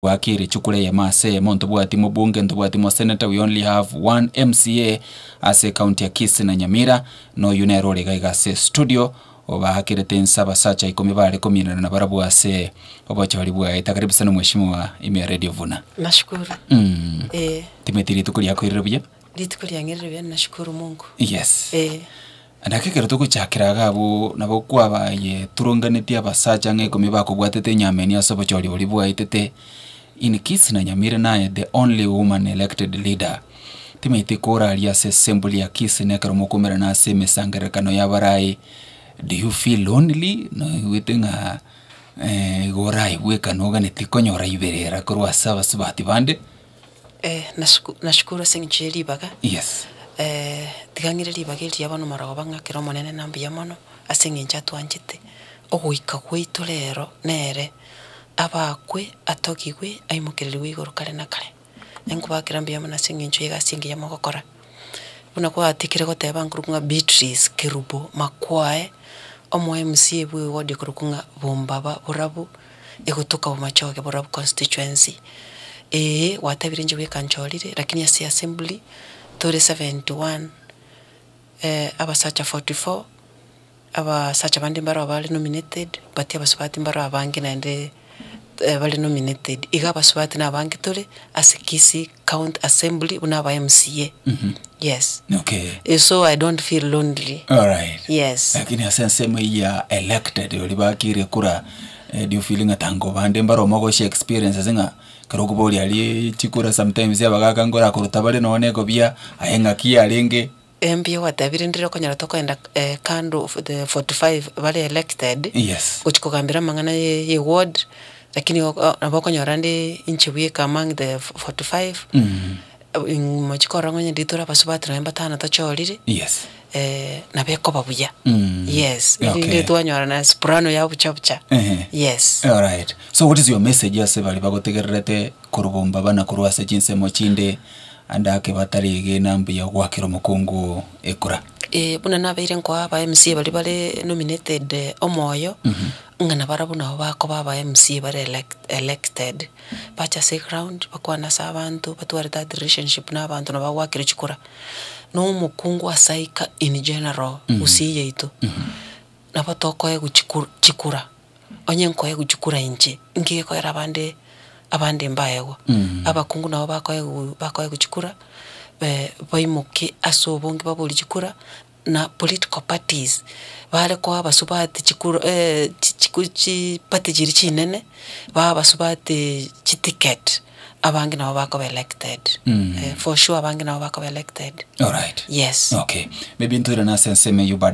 Gwakire chukuru eyemo ase eyemo ntobwati mobunge ntobwati mosenator we only have one MCA ase ecounty ya Kisii na Nyamira na oyio nere ore iga iga ase estudio obaakerete inse abasacha ikomi bare kominana nabarabwo ase obochori bwaye. Karibu sana mheshimiwa ime ya Radio Vuna. Nashukuru. Eh. Timeti rituko riakoirire buya? Rituko riang'irire buya nashukuru Mungu. Yes. Eh. Naki ekero togochakera iga abwo nabo kwabaye turonganetie abasacha ng'a ikomi bakobwatete enyameni ase obochori boria bwaetete, in Kisii na Nyamira naye the only woman elected leader. Timanyeti koraria ase assembly ya Kisii na ekero mokoumerana ase emesangererekano y'abarai, do you feel lonely? Noigwete ng'a igo oraigweka noganeti konyora iberera korwa ase abasubati bande? Nashukuru ase eng'encho ye ribaga. Yes. Tiga ng'ire ribaga eri riria bono omorogoba ng'akere Omonene na mbuya mono, ase eng'encho atwanchete, ogoika gwaito rero nere, abakwe, atogigwe, aimokererigwe igoro kare na kare. Ninkobakera mbuya mono ase eng'encho y'egasi engiya mogokora. Buna kwatikire goteba nkorokwa ng'a Beatrice Kerubo Makwae, omo MCA bwe eward ekorokwa ng'a Bombaba Borabu. Egotoka Bomachoge Borabu constituency. Ee, gwatebire inche bweka nchorire, lakini ase assembly tore 71, abasacha 44, abasacha bande mbaro bare nominated, but abasubati mbaro abange naende bare nominated. Iga abasubati na abange tore ase Kisii county assembly buna aba MCA, yes. Okay. So I don't feel lonely. Alright. Yes. Lakini ase ensemo eyio ya elected oria bakire kura do you feel ng'a tango bande mbare omogosha experiences ng'a ekero okoboria aria chikura sometimes abagaka nkorakoruta bare nonye na ekobia aye ng'aki yarenge. Mbuya gwatebire ndire okonyora tokoenda kando of the 45 bare elected, Yes. gochia kogambera amang'ana ye ye ward, lakini nabo okonyora nde inche bweka among the 45, mochie korora ng'a onye ndiri tore abasubati nonye mbatano tochorire, Yes. nabo ekoba buya, yes, Okay. erinde twanyora na soprano ya bucha bucha, Ehe. yes. Alright. So what is your message ase baria bagotegererete korwa bombaba na korwa ase chinsemo chinde ande ake batariegena mbuya goakera omokungu ekura? Buna nabeire nkoa aba MCA baria bare nominated omoyo, ng'a nabarabwo nabo bakoba aba MCA bare elect elected, bache ase eground, bakwane ase abanto, batware that relationship na abanto nabo bagoakera chikura. Na omokungu ase aika in general gusii yaito, nabo tokoegwa chiku chikura, onye nkoegwa chikura inche, inki gekoera abande abande mbaegwa. Abakungu nabo bakoegwa bakoegwa chikura, baimoke ase obonge baborie chikura, na political parties, bare koa abasubati chikura chi chiku chiparty chiria chinene, bae abasubati chiticket, abange nabo bakoba elected. For sure abange nabo bakoba elected. Alright. Yes. Okay. Maybe ntoirane ase ensemo eyio bado.